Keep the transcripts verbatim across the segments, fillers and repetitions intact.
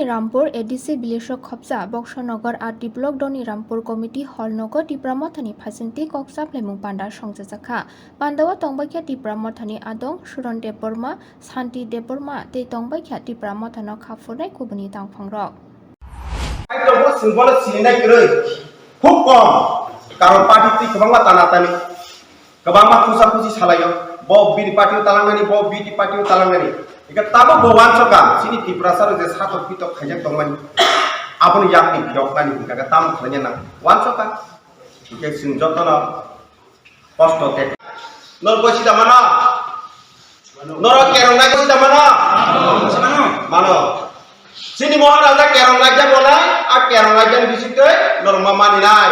Rampur A D C village o khopsa Boksanagar R D block Doni Rampur committee hall nogo Tipra Mothani phaisinti kok chaplaimung panda songchajakha. Pandao tongbaikha Tipra Mothani adong Suron Debbarma, Santi Debbarma tei tongbaikha Tipra Mothano kha phurnai kubuni tangphangrok. Hai tongo, chwng bono sininai kwrwi. Khub kom. Karon party twi kwbangma tana tani. Kwbangma khusa khusi salaio. Bo bini party o talangnani, bo bini party o talangnani. Eka tabuk bo wansokha, chini Tiprasa rok je satok pitok khaijak tongmani. Aboni yakni phiyok nani hwnkha khe tamo khlaina nang. Wansokha. Hwnkhe chwng jotono kosto te. Nor bosi da mano? Norok kerong nai bosi da mano? Mano. Chini Maharaja kerong raja bolai, a kerong raja ni bising tei norok ma mani nai.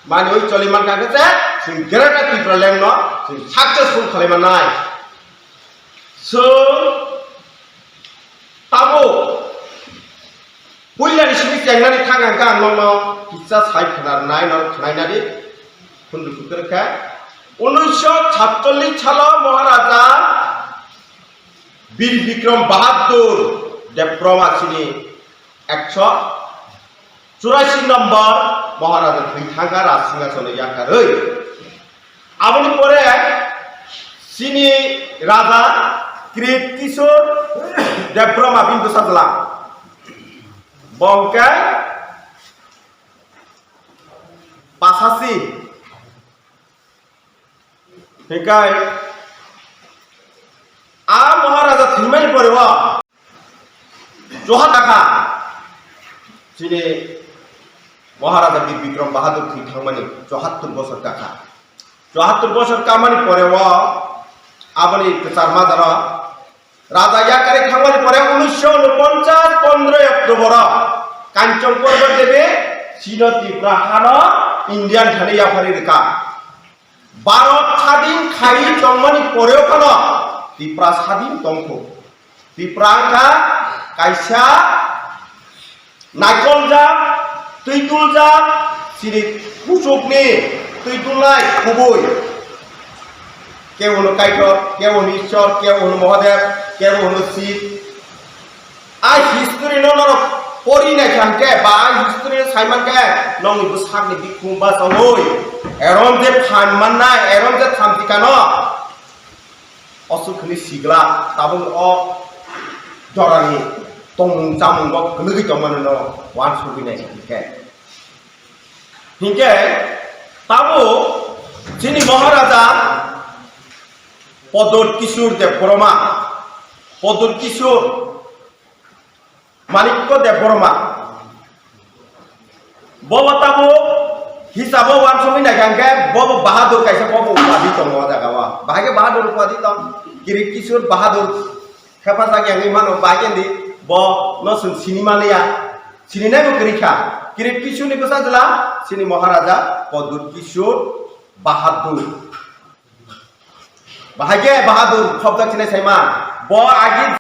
Mani oi choli man kha khe se, chwng Greater Tipraland no chwng successful khlai man nai. Chwng tabuk puila ni simi chengnani thang ang kha ang nokno kisa sai khwnar nai, norok khwnai nadi. Khundu kutur kha. Unnish satchollish salo Maharaja Bir Bikram Bahadur Debbarma chini ekso churashi nombor Maharaja thwi thangkha Raj Singhasono yakarwi. Aboni pore chini Raja Kirit Kishore Debbarma bini bwsajla. Bo hwnkhe Pasasi. Hinkhe a Maharaja thwimani pore o Johat kakha chini Maharaja Bir Bikram Bahadur thwi thangmani chouhattur bosor kakha. Chouhattur bosor kamani pore o aboni kwchar majaro Raja yakarwi thangmani pore unnish unoponchas pondroi October o Kanchan Parbat Devi chino Tripura hano Indian thani yapharwi rwkha. Bharat sadin khai tongmani poreo phano Tripura sadin tongkho. Tripura wngkha kaisa naikoljak, twi tuljak, chini kuchukni twi tulnai kubui. Kebo hwno Kaitor, kebo hwno Ishwar, kebo hwno Mahadev, kebo hwno Shiv. A history no norok pori nai kha hwnkhe, ba a history no sai man khe, nongni bwsakni bikhung bachaui, erom je phan mannai, erom je thamchi kano, osuk hwnwi sigla, tabuk o jorani tongmung chamung bo kwlwgwi tongmani no uansugwi nai kha hwnkhe. Hinkhe tabuk chini Maharaja Prodot Kishore Debbarma, Prodot Kishore Manikya Debbarma. Bobo tabuk hisabo uansugwi naikha hwnkhe bobo Bahadur kaisa bobo upadi tongo o jaga o. Bahai khe Bahadur upadi tong. Kirit Kishore Bahadur. Khepajak yangwi mano bahai khe di bo no chwng sini manliya. Sininai bo kwrwi kha. Kirit Kishore ni bwsajla chini Maharaja Prodot Kishore Bahadur. Bahai khe Bahadur khopjak sinai saima. Bo agi